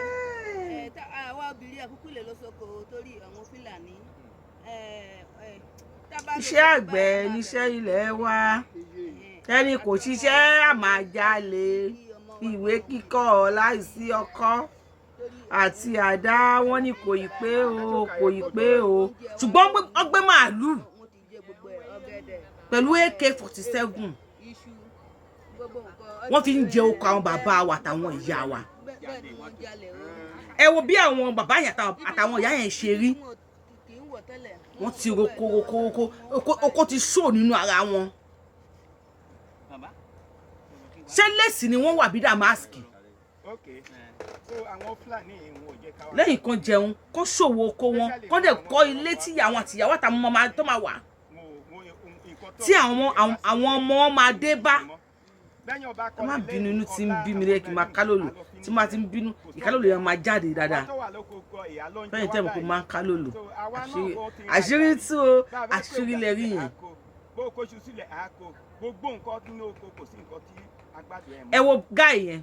[SPEAKER 10] ẹ, àwa obìnrin àkúkú lè lọ sóko torí àwọn Fúlàní. Tá bá lọ
[SPEAKER 1] Iṣẹ́
[SPEAKER 10] sóko
[SPEAKER 1] àgbẹ̀
[SPEAKER 10] báyìí,
[SPEAKER 1] níṣẹ́ ilẹ̀ wa. Ẹni kò ṣiṣẹ́ àmàjalè. Ìwé kíkọ́ láìsí ọkọ́ àti àdá, wọn ní kò ì pé o, kò ì pé o. Ṣùgbọ́n wọ́n gbé màálù.
[SPEAKER 10] Wọ́n ti jẹ gbogbo
[SPEAKER 1] Pẹ̀lú AK-47,
[SPEAKER 10] Iṣu, gbogbo nǹkan.
[SPEAKER 1] wọ́n fi ń jẹ oko àwọn bàbá wa àtàwọn ìyá wa.
[SPEAKER 10] Bẹ́ẹ̀ ni wọ́n jalè o.
[SPEAKER 1] Ẹ wo bí àwọn bàbá yẹn àtàwọn ìyá yẹn ṣe rí.
[SPEAKER 10] Kì í wọ̀ tẹ́lẹ̀.
[SPEAKER 1] Wọ́n ti roko roko roko, oko ti ṣó nínú ara wọn.
[SPEAKER 7] Bàbá.
[SPEAKER 1] Ṣé lace ni wọ́n wà bí damask?
[SPEAKER 11] Ok, so àwọn Fúlàní yìí, wọn ò jẹ́ ká wá.
[SPEAKER 1] Lẹ́yìn kan jẹun, kán ṣòwò oko wọn, kán dẹ̀ kọ́ ilé tí àwọn àtìyàwó àtàwọn ọmọ tó máa wà,
[SPEAKER 11] Wọn ò wọn nǹkan tó
[SPEAKER 1] tí àwọn ọmọ wọn máa dé bá.
[SPEAKER 11] Lẹ́yìn ọba
[SPEAKER 1] Ẹ má bínú, inú tí ń bí mi lẹ́yìn kí n máa kálòlò. Tí máa ti ń bínú, ìkálòlò yẹn máa jáde dáadáa. Fẹ́yìn tẹ́ mọ̀ pé máa ń kálòlò, àṣírí, àṣírí tú o, àṣírí lẹ rí yẹn.
[SPEAKER 11] Bó o kóṣù sílẹ̀, á kó gbogbo nǹkan nínú oko, kò sí nǹkan tí agbádùn ẹ̀ mọ́.
[SPEAKER 1] Ẹ wo guy yẹn,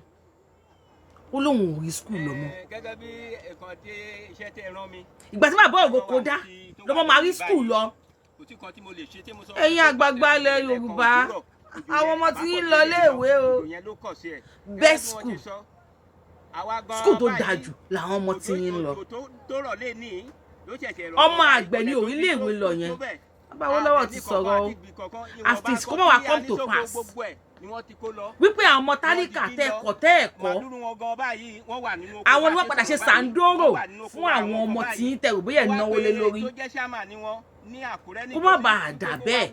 [SPEAKER 1] ó lóun ò rí school lọ mọ́.
[SPEAKER 7] Gẹ́gẹ́ bí nǹkan tí iṣẹ́ tẹ́ rán mi.
[SPEAKER 1] Ìgbà tí bàbá òroko dá lọ́mọ máa rí school lọ.
[SPEAKER 7] Kò sí kan tí mo lè ṣe tí mo sọ.
[SPEAKER 1] Ẹ̀yin àgbààgbà ilẹ̀ Yorùbá, àwọn ọmọ tí ń lọ léèwé o, best school, school tó dáa jù làwọn ọmọ tí ń lọ. Ọmọ àgbẹ̀ ní orílẹ̀-èwe lọ yẹn. Bàbá Awólọ́wọ̀ ti sọ̀rọ̀ o, as it kó má wá come to pass wípé àwọn ọmọ tálíkà tẹ́ ẹ̀kọ́ tẹ́ ẹ̀kọ́, àwọn ni wọ́n padà ṣe sàǹdóró fún àwọn ọmọ tí ń tẹ̀rù bóyá ẹ̀ náwó lé lórí. Kó má bàa dà bẹ́ẹ̀,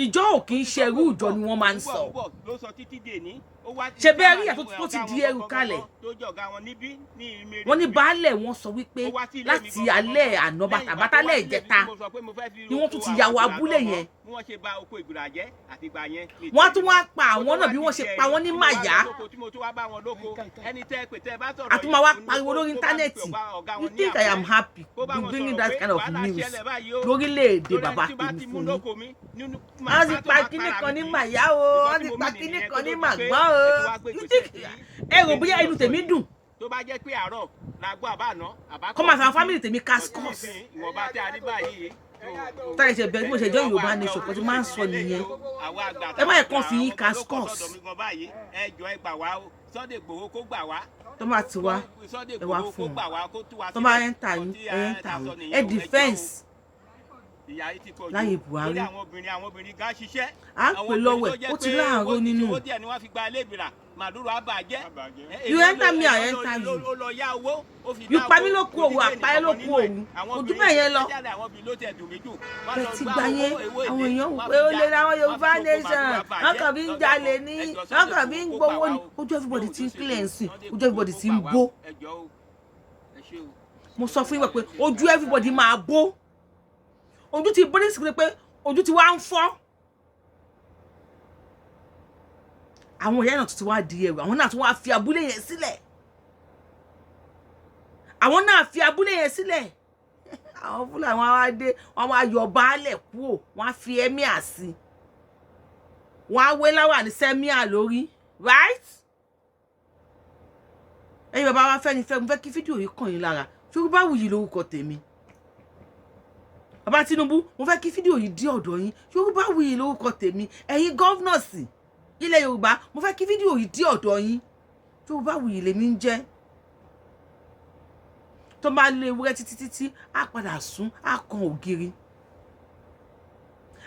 [SPEAKER 1] ìjọ ò kì í ṣe ẹrú ìjọ ni wọ́n máa ń sọ. Ṣe bẹ́ẹ̀ rí ìyàtọ̀ tó ti di ẹrù kalẹ̀. Wọ́n ní baálẹ̀ wọn sọ wípé láti alẹ́ àná bàtàbátálẹ̀ ìjẹta ni wọ́n tún ti ya wọ abúlé yẹn. Wọ́n á tún wá pa àwọn náà bí wọ́n ṣe pa wọ́n ní Màyá. A tún máa wá pariwo lórí íńtánẹ́ẹ̀tì. You think I am happy bringing that kind of news lórílẹ̀‐èdè bàbá tèmi fún yín? Wọ́n ti pa kíní kan ní Màyá o, wọ́n ti pa kíní kan ní Màgbọ́n o. You think ẹ rò bóyá inú tèmi dùn
[SPEAKER 7] Tó bá jẹ́ pé àárọ̀ la gbọ́ àbá àná àbá
[SPEAKER 1] kọ́ máa fi àwọn family tèmi cascos?
[SPEAKER 7] Ìwọ̀nba tí a rí báyìí.
[SPEAKER 1] Táyà ṣe bẹ́ẹ̀ bí mo ṣe jẹ́ Yorùbá nation kan tí máa ń sọ nìyẹn. Ẹ má yẹ kàn fi yín cascos.
[SPEAKER 7] Ẹ jọ̀ọ́, ẹ gbà wá o. Sunday Igboho kó gbà wá.
[SPEAKER 1] Tó máa ti wá, ẹ wá fún wọn. Tó máa enter yín, ẹ enter wọn, ẹ defence láyé Buhari. À ń pè lọ́wọ́ ẹ̀, ó ti láàárọ̀ nínú. You enter me, I enter you. You pa mí lóko òru, àpá ẹ lóko òru, ojú bẹ́ẹ̀ yẹn lọ. Bẹ́ẹ̀ ti gbà yẹn, àwọn èèyàn wò pé ó lè ra àwọn Yorùbá nation, wọ́n kàn fi ń jalè ní, wọ́n kàn fi ń gbowó ní. Ojú everybody ti ń clear nsìn, ojú everybody ti ń bó. Mo sọ fún yín pé ojú everybody máa bó. Ojú ti bó nísìnyí pé ojú ti wá ń fọ́. Àwọn ìyá náà tún ti wá di ẹrù, àwọn náà tún wá fi abúlé yẹn sílẹ̀, àwọn náà fi abúlé yẹn sílẹ̀. Àwọn Fúlàní wọn wá dé, wọn wá yọ baálẹ̀ kúrò, wọn á fi emir sí, wọn á wé láwà ní sẹ́míà lórí, right? Ẹ̀yin bàbá wa fẹ́ni fẹ́, mo fẹ́ kí fídíò yìí kàn yín lára. Yorùbáwùyí lórúkọ tèmi. Bàbá Tinubu, mo fẹ́ kí fídíò yìí dé ọ̀dọ̀ yín. Yorùbáwùyí lórúkọ tèmi. Ẹ̀yin governors ilẹ̀ Yorùbá, mo fẹ́ kí fídíò yìí dé ọ̀dọ̀ yín. Yorùbáwùyí lèmi ń jẹ́. Tó bá lé ewúrẹ́ títí títí, á padà sún á kan ògiri.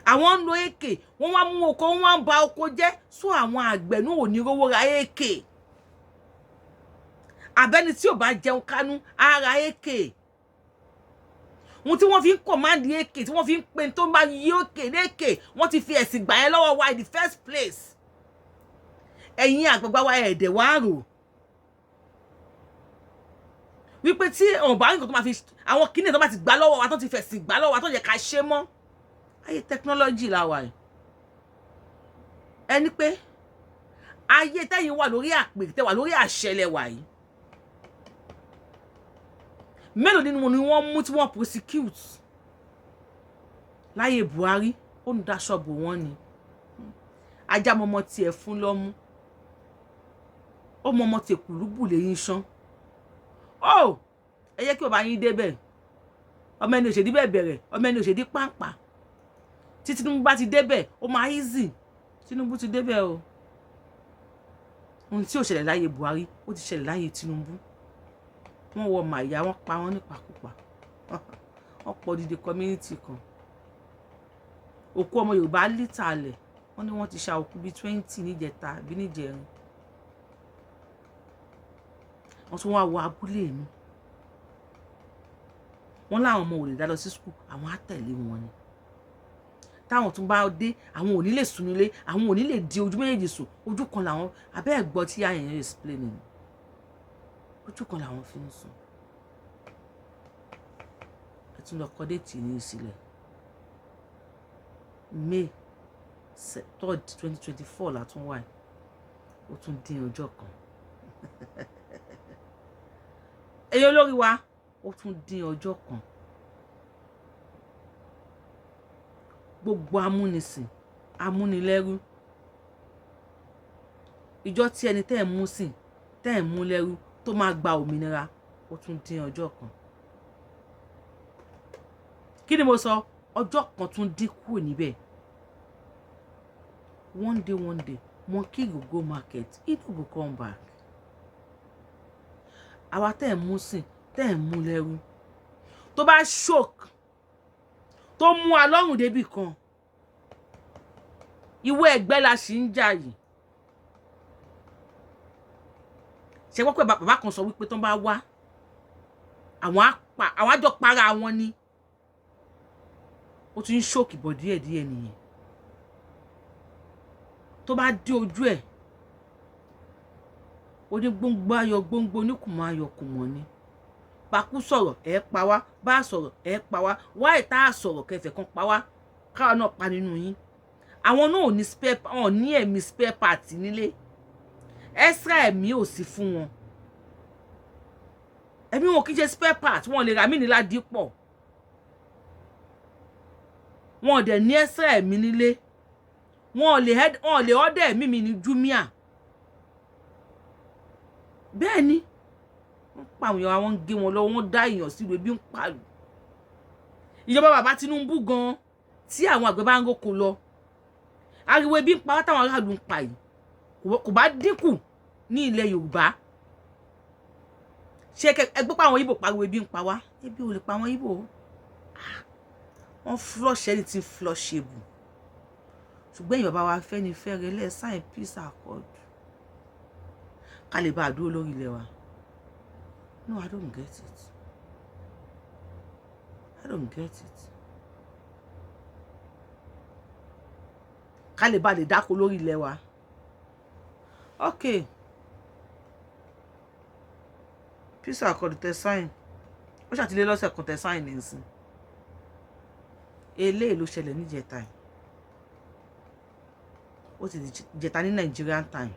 [SPEAKER 1] Àwọn ń lo AK, wọ́n wá mú oko, wọ́n wá ń ba oko jẹ́. Sún àwọn àgbẹ̀ náà ò ní rówó ra AK. Àbẹ́ni tí ò bá jẹun kánú á ra AK. Ohun tí wọ́n fi ń command AK, tí wọ́n fi ń pe tó bá yí òkè lékè, wọ́n ti fi ẹ̀sìn gbà yẹn lọ́wọ́ wa in the first place. Ẹ̀yin àgbàgbà wa, ẹ̀ẹ́dẹ̀ wá rò wípé tí ọ̀bá nǹkan tó máa fi àwọn kíní tó bá ti gbà lọ́wọ́ wa, tó ti fẹ̀sìn gbà lọ́wọ́ wa, tó yẹ ká ṣe mọ́. Ayé technology la wà yìí. Ẹni pé ayé tẹ́yìn wà lórí àpè, tẹ́ wà lórí àṣẹ lẹ wà yìí, mélòó nínú wọn ni wọ́n mú tí wọ́n prosecute láyé Buhari? Ó ń daṣọ bò wọ́n ni. Ajá mọmọ tiẹ̀ fún lọ́mú, ó mọmọ tiẹ̀ kùlùbù lẹ́yìn ṣán. Ó ẹ yẹ kí bàbá yín débẹ̀. Ọmọ ẹni òṣèdí bẹ́ẹ̀ bẹ̀rẹ̀, ọmọ ẹni òṣèdí pàǹpà. Tí Tinubu bá ti débẹ̀, ó máa easy. Tinubu ti débẹ̀ o. Ohun tí ò ṣẹlẹ̀ láyé Buhari, ó ti ṣẹlẹ̀ láyé Tinubu. Wọ́n wọ màyà, wọ́n pa wọ́n nípakúpa, wọ́n pọ̀ dídì community kan. Òkú ọmọ Yorùbá lítàlẹ̀. Wọ́n ní wọ́n ti ṣa òkú bíi 20 níjẹta bí níjẹrin. Wọ́n tún wá wọ abúlé mi. Wọ́n láwọn ọmọ ò lè dá lọ sí school, àwọn á tẹ̀lé wọn ni. Táwọn tún bá dé, àwọn ò ní lè sùn nílé, àwọn ò ní lè di ojú méjèèjì sùn. Ojú kan làwọn abẹ́ ẹ̀ gbọ́ tí àyẹ̀yẹ́ explain ni, ojú kan làwọn fi ń sùn. Ẹ tún lọ kọ date ní ìsílẹ̀, May 3rd, 2024 látún wáyé. Ó tún dín ọjọ́ kan. Èyí olórí wa, ó tún dín ọjọ́ kan. Gbogbo amúnisìn, amúnilẹ́rú, ìjọ tí ẹni tẹ́ ẹ̀ mú sìn, tẹ́ ẹ̀ mú lẹ́rú, tó máa gba òmìnira, ó tún dín ọjọ́ kan. Kí ni mo sọ? Ọjọ́ kan tún dín kúrò níbẹ̀. One day, one day, monkey go go market, e no go come back. Àwa tẹ́ ẹ̀ mú sìn, tẹ́ ẹ̀ mú lẹ́rú, tó bá choke, tó mú wa lọ́rùn débì kan, ìwé ẹgbẹ́ la sì ń jà yìí. Ṣe gbọ́ pé bàbá kan sọ wípé tó bá wá, àwọn àjọ para wọn ni. Ó ti ń ṣòkì bọ̀ díẹ̀díẹ̀ nìyẹn. Tó bá dé ojú ẹ̀, onígbóngbó ayọ̀ gbóngbó, oníkùmọ̀ ayọ̀ kùmọ̀ ni. Bakú sọ̀rọ̀ ẹ̀ pa wá, bá sọ̀rọ̀ ẹ̀ pa wá, wá ìta sọ̀rọ̀ kẹfẹ̀ kan pa wá, káwa náà pa nínú yín. Àwọn náà ò ní spare, wọn ò ní ẹ̀mí spare part nílé. Extra ẹ̀mí ò sí fún wọn. Ẹ̀mí wọn kì í ṣe spare part. Wọn lè rà mí ní Ládìpọ̀. Wọn ò dẹ̀ ní extra ẹ̀mí nílé. Wọn ò lè order ẹ̀mí mi ní Jumia. Bẹ́ẹ̀ ni wọ́n pa àwọn èèyàn, àwọn ń gé wọn lọ́wọ́, wọ́n dá èèyàn sílùú, ebi ń pàlù. Ìjọba bàbá Tinubu gan, tí àwọn àgbẹ̀ bá ń róko lọ, ariwo ebi ń pa wá táwọn aráàlú ń pa yìí kò bá dínkù ní ilẹ̀ Yorùbá. Ṣé ẹgbẹ́ pa àwọn Ìgbò pariwo ebi ń pa wá? Ebi ò lè pa àwọn Ìgbò. Wọ́n flush anything flushable. Ṣùgbọ́n ìyẹn bàbá wa Afẹ́nifẹ́re lẹ́ẹ̀ sign peace accord ká lè bá a dúró lórí ilẹ̀ wa. No, I don't get it. I don't get it. Ká lè bá lè dáko lórí ilẹ̀ wa. Okay, peace accord tẹ sign, ó ṣàtìlé lọ́sẹ̀ kan tẹ sign nìsín. Eléyìí ló ṣẹlẹ̀ níjẹta yìí. Ó ti di jẹta ní Nigerian time.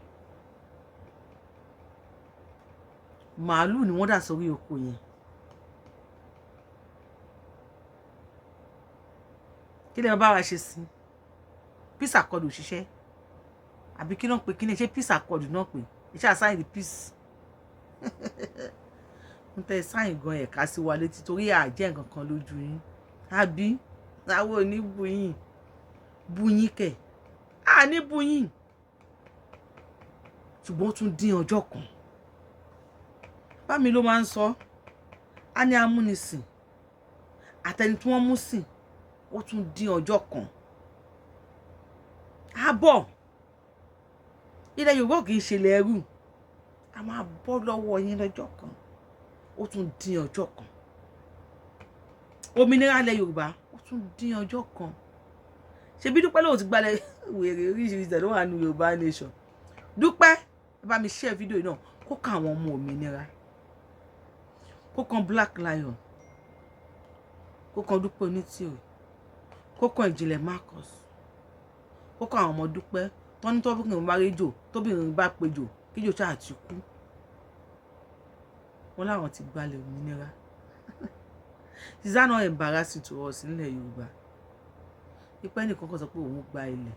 [SPEAKER 1] Màálù ni wọ́n dà sórí oko yẹn. Kí lè bá wa ṣe sí? Peace accord ò ṣiṣẹ́ àbí kí náà pé? Kí ni ṣé peace accord náà pé iṣẹ́ àsáyìn the peace ń tẹ sáyìn gan ẹ̀ka sí wa létí torí àjẹ́ nǹkan kan lójú yín, àbí àwọn ò ní bu yín, bu yín kẹ̀, à ní bu yín. Ṣùgbọ́n ó tún dín ọjọ́ kan. Bámi ló máa ń sọ á ní amúnisìn àtẹni tí wọ́n mú sìn, ó tún dín ọjọ́ kan. Á bọ̀, ilẹ̀ Yorùbá kì í ṣe ilẹ̀ ẹrú. A máa bọ́ lọ́wọ́ yín lọ́jọ́ kan. Ó tún dín ọjọ́ kan. Òmìnira ilẹ̀ Yorùbá, ó tún dín ọjọ́ kan. Ṣebí Dúpẹ́ lóun ti gbalẹ̀ wèrè oríṣiríṣi ló wà ní Yorùbá nation. Dúpẹ́, ẹ bá mi share fídíò yìí náà kó kan àwọn ọmọ òmìnira, kó kan Black Lion, kó kan Dúpẹ́ Onítìrì, kó kan Ìjìnlẹ̀ Marcus, kó kan àwọn ọmọ Dúpẹ́ tọ́ní tóbìnrin bá réjò, tóbìnrin bá péjò, kíjò ṣáà ti kú. Wọn láwọn ti gbalẹ̀ òmìnira. Is that not embarrassing to us nílẹ̀ Yorùbá? Ipẹ́ nìkan kan sọ pé òun gba ilẹ̀,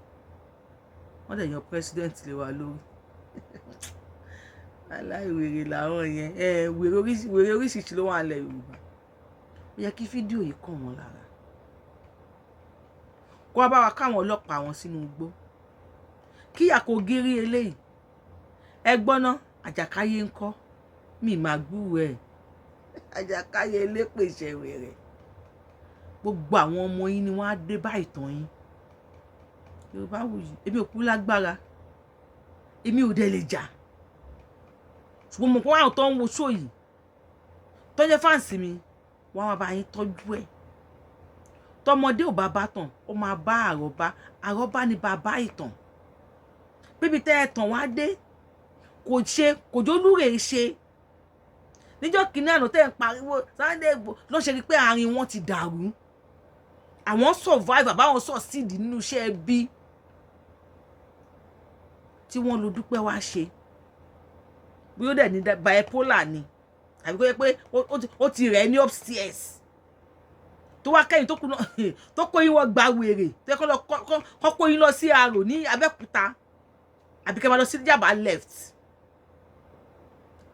[SPEAKER 1] wọ́n dẹ̀ yan president lé wa lórí. Aláìwèrè làwọn yẹn. Ẹ wèrè oríṣiríṣi ló wà nílẹ̀ Yorùbá. Ó yẹ kí fídíò yìí kàn wọ́n lára, kó wá bá wa káwọn ọlọ́pàá wọn sínú igbó kí àkógírí eléyìí. Ẹ gbọ́ná, àjàkáyé ń kọ́ mi máa gbúrò ẹ̀. Àjàkáyé elépèsè wèrè, gbogbo àwọn ọmọ yín ni wọ́n á dé bá ìtàn yín. Yorùbá Wuyì, èmi ò kú lágbára, èmi ò dẹ̀ lè jà, ṣùgbọ́n mo kọ́ àwọn tó ń wo show yìí, tó jẹ́ fans mi, wọ́n á bá yín tọ́jú ẹ̀. Tọmọdé ò bá bá tàn, ó máa bá àrọ́bá. Àrọ́bá ni bàbá ìtàn. Bíbi tẹ́ ẹ tàn wá dé, kò ṣe kò jólúrè ṣe. Níjọ́ kìíní àná tẹ́ ẹ ń pariwo Sunday Igboho ló ṣe rí pé àárín wọn ti dàrú. Àwọn survive àbáwọn succeed nínú iṣẹ́ ẹbí tí wọ́n lo dúpẹ́ wá ṣe, bí ó dẹ̀ ní bipolar ni, àbí kó yẹ pé ó ti rẹ̀ ní upstairs, tó wá kẹ́yìn tó kú náà, tó kó yín wọ́n gba wèrè, tó yẹ kó kó yín lọ sí àrò ní Abẹ́òkúta, àbí kẹ́ máa lọ sí Jàbá left.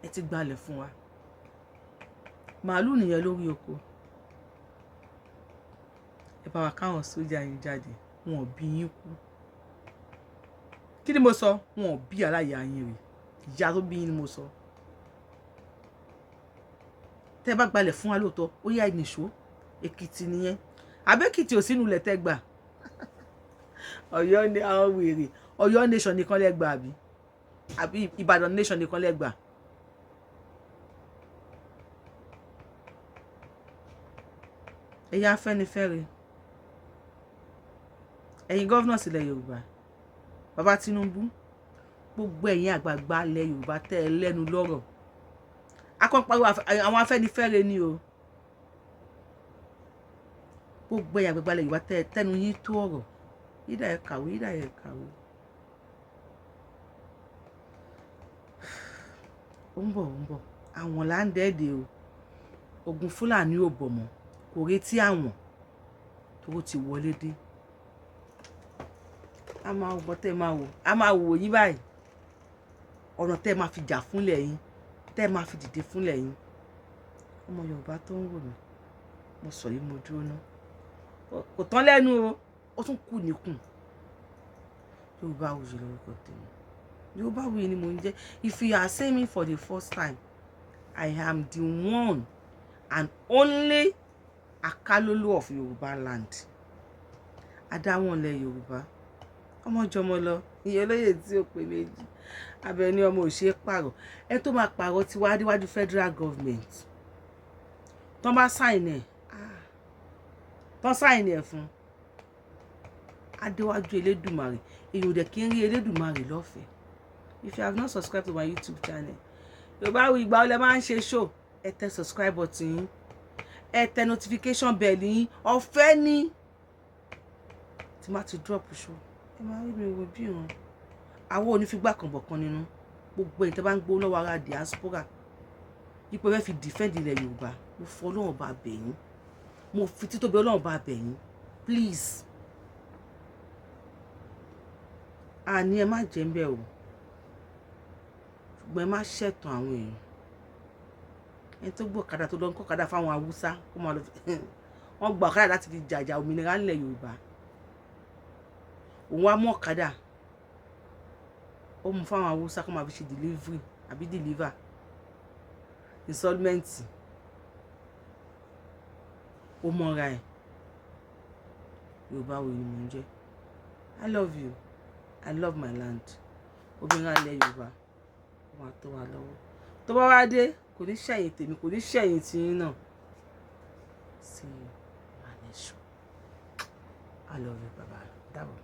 [SPEAKER 1] Ẹ ti gbalẹ̀ fún wa, màálù nìyẹn lórí oko. Ẹ bá wa káwọn sójà yín jáde. Wọn ò bí yín kú. Kí ni mo sọ? Wọn ò bí aláya yín rè, ìyá tó bí yín ni mo sọ. Tẹ́ bá gbalẹ̀ fún wa lóòótọ́, ó yá, ìnìṣó Èkìtì nìyẹn. Àbẹ́kìtì ò sínú ilẹ̀ tẹ́ gbà? Ọ̀yọ́ ni àwọn wèrè. Ọ̀yọ́ nation nìkan lẹ gbà, àbí Ìbàdàn nation nìkan lẹ gbà? Ẹ̀yin Afẹ́nifẹ́re, ẹ̀yin governors ilẹ̀ Yorùbá, bàbá Tinubu, gbogbo ẹ̀yin àgbààgbà ilẹ̀ Yorùbá tẹ́ ẹ lẹ́nu lọ́rọ̀, akọ́pariwo àwọn Afẹ́nifẹ́re ni o. Gbogbo ẹ̀yin àgbààgbà ilẹ̀ Yorùbá tẹ́ ẹ tẹ́nu yín tó ọ̀rọ̀, yídà ẹ kàwé, yídà ẹ kàwé, ó ń bọ̀, ó ń bọ̀. Àwọn là ń dẹ́ẹ̀dẹ̀ o. Ogun Fúlàní ò bọ̀ mọ́, kò retí àwọn tó ti wọlé dé. A máa wọ tẹ́ máa wò, a máa wò yín báyìí, ọ̀nà tẹ́ máa fi jà fúnlẹ̀ yín, tẹ́ máa fi dìde fúnlẹ̀ yín. Ọmọ Yorùbá tó ń wò mí, mo sọ yìí, mo dúró ná, kò tán lẹ́nu o, ó tún kù níkùn. Yorùbá Wuyì lórúkọ tèmi, Yorùbá Wuyì ni mò ń jẹ́. If you are seeing me for the first time, I am the one and only Akalolo of Yorùbá land, adáwọn ilẹ̀ Yorùbá, ọmọjọmọ lọ, ìyẹn olóyè tí ó pé méjì, Abẹ́ní ọmọ ò ṣe é pààrọ̀. Ẹ tó máa pààrọ̀ tiwa níwájú federal government, tán bá sign ẹ̀, tán sign ẹ̀ fún adéwájú Elédùmarè, èyí ò dẹ̀ kí ń rí Elédùmarè lọ́fẹ̀ẹ́. If you have not subscribed to my YouTube channel, Yorùbá Wuyì, ìgbà wo lẹ máa ń ṣe show? Ẹ tẹ subscribe button yín, ẹ tẹ notification bell yín, ọ̀fẹ́ ní. Tí má ti drop show, ẹ máa rí mi wo bí wọn. Àwọn onífigbá kan bọ̀ kan nínú. Gbogbo ẹ̀yin tẹ́ bá ń gbó lọ́wọ́ ara diaspora ipò ẹ fẹ́ fi defend ilẹ̀ Yorùbá, mo fọ Ọlọ́run bá bẹ̀ yín, mo fi títóbi Ọlọ́run bá bẹ̀ yín, please. Àní ẹ má jẹ́ ń bẹ̀ o, ṣùgbọ́n ẹ má ṣẹ̀tàn àwọn èèyàn. Ẹni tó gbọ́ ọ̀kadà, tó lọ ń kọ́ ọ̀kadà fáwọn Haúsá, kó máa lọ fi wọ́n gba ọ̀kadà láti fi jàjà òmìnira ńlẹ̀ Yorùbá, òun wá mú ọ̀kadà, ó mú fáwọn Haúsá kó máa fi ṣe delivery àbí deliver installment. Ó mọ́ra ẹ̀. Yorùbá Wuyì ni mò ń jẹ́. I love you, I love my land. Obìnrin alẹ́ Yorùbá, ó máa tó wa lọ́wọ́. Tó bá wá dé, kò ní ṣẹ̀yìn tèmi, kò ní ṣẹ̀yìn tiyín náà. See you my next show. I love you. Bye bye. Dábọ̀.